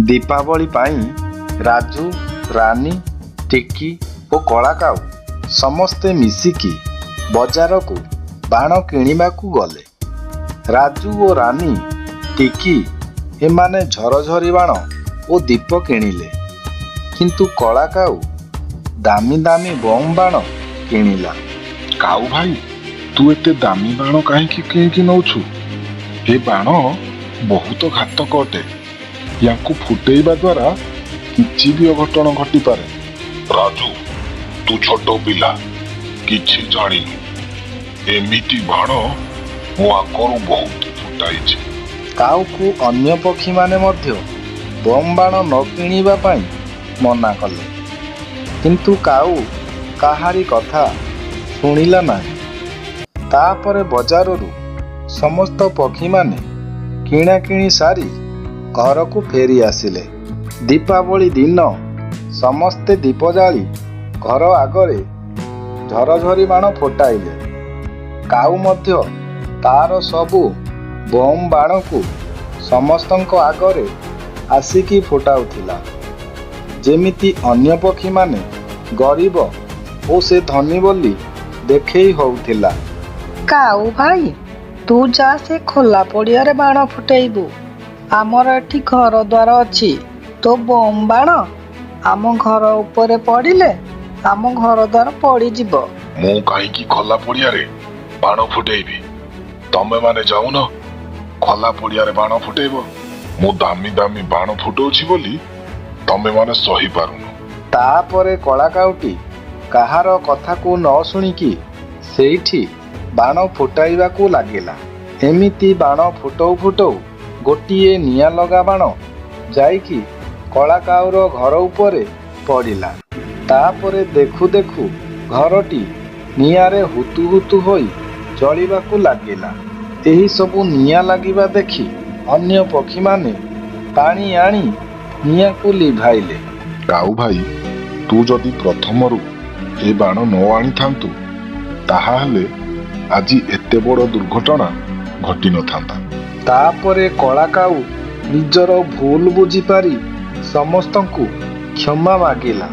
ଦୀପାବଳି ପାଇଁ ରାଜୁ, ରାନୀ, ଟିକି ଓ କଳାକାଉ ସମସ୍ତେ ମିଶିକି ବଜାରକୁ ବାଣ କିଣିବାକୁ ଗଲେ। ରାଜୁ ଓ ରାନୀ, ଟିକି ଏମାନେ ଝରଝରି ବାଣ ଓ ଦୀପ କିଣିଲେ, କିନ୍ତୁ କଳାକାଉ ଦାମୀ ଦାମୀ ବମ୍ ବାଣ କିଣିଲା। କାଉ ଭାଇ, ତୁ ଏତେ ଦାମୀ ବାଣ କାହିଁକି କିଣିକି ନଉଛୁ? ଏ ବାଣ ବହୁତ ଘାତକ ଅଟେ। ୟାଙ୍କୁ ଫୁଟେଇବା ଦ୍ୱାରା କିଛି ବି ଅଘଟଣ ଘଟିପାରେ। ରାଜୁ, ତୁ ଛୋଟ ପିଲା, କିଛି ଜାଣିନୁ। ଏମିତି ବାଣ ମୁଁ ଆଗରୁ ବହୁତ ଫୁଟାଇଛି। କାଉକୁ ଅନ୍ୟ ପକ୍ଷୀମାନେ ମଧ୍ୟ ବମ୍ ବାଣ ନ କିଣିବା ପାଇଁ ମନା କଲେ, କିନ୍ତୁ କାଉ କାହାରି କଥା ଶୁଣିଲା ନାହିଁ। ତାପରେ ବଜାରରୁ ସମସ୍ତ ପକ୍ଷୀମାନେ କିଣାକିଣି ସାରି ଘରକୁ ଫେରି ଆସିଲେ। ଦୀପାବଳି ଦିନ ସମସ୍ତେ ଦୀପ ଜାଳି ଘର ଆଗରେ ଝରଝରି ବାଣ ଫୁଟାଇଲେ। କାଉ ମଧ୍ୟ ତାର ସବୁ ବମ୍ ବାଣକୁ ସମସ୍ତଙ୍କ ଆଗରେ ଆସିକି ଫୁଟାଉଥିଲା, ଯେମିତି ଅନ୍ୟ ପକ୍ଷୀମାନେ ଗରିବ ଓ ସେ ଧନୀ ବୋଲି ଦେଖେଇ ହଉଥିଲା। କାଉ ଭାଇ, ତୁ ଯା ସେ ଖୋଲା ପଡ଼ିଆରେ ବାଣ ଫୁଟେଇବୁ। ଆମର ଏଠି ଘର ଦ୍ୱାର ଅଛି। ତୋ ବମ୍ ବାଣ ଆମ ଘର ଉପରେ ପଡ଼ିଲେ ଆମ ଘର ଦ୍ୱାର ପୋଡ଼ିଯିବ। ମୁଁ କାହିଁକି ଖୋଲା ପଡ଼ିଆରେ ବାଣ ଫୁଟେଇବି? ତମେମାନେ ଯାଉନ ଖୋଲା ପଡ଼ିଆରେ ବାଣ ଫୁଟେଇବ। ମୁଁ ଦାମୀ ଦାମୀ ବାଣ ଫୁଟଉଛି ବୋଲି ତମେମାନେ ସହିପାରୁନ। ତାପରେ କଳାକାଉଟି କାହାର କଥାକୁ ନ ଶୁଣିକି ସେଇଠି ବାଣ ଫୁଟାଇବାକୁ ଲାଗିଲା। ଏମିତି ବାଣ ଫୁଟଉ ଫୁଟଉ ଗୋଟିଏ ନିଆଁ ଲଗା ବାଣ ଯାଇକି କଳାକାଉର ଘର ଉପରେ ପଡ଼ିଲା। ତାପରେ ଦେଖୁ ଦେଖୁ ଘରଟି ନିଆଁରେ ହୁତୁ ହୁତୁ ହୋଇ ଜଳିବାକୁ ଲାଗିଲା। ଏହିସବୁ ନିଆଁ ଲାଗିବା ଦେଖି ଅନ୍ୟ ପକ୍ଷୀମାନେ ପାଣି ଆଣି ନିଆଁକୁ ଲିଭାଇଲେ। କାଉ ଭାଇ, ତୁ ଯଦି ପ୍ରଥମରୁ ଏ ବାଣ ନ ଆଣିଥାନ୍ତୁ, ତାହାହେଲେ ଆଜି ଏତେ ବଡ଼ ଦୁର୍ଘଟଣା ଘଟିନଥାନ୍ତା। ତାପରେ କଳାକାଉ ନିଜର ଭୁଲ ବୁଝିପାରି ସମସ୍ତଙ୍କୁ କ୍ଷମା ମାଗିଲା।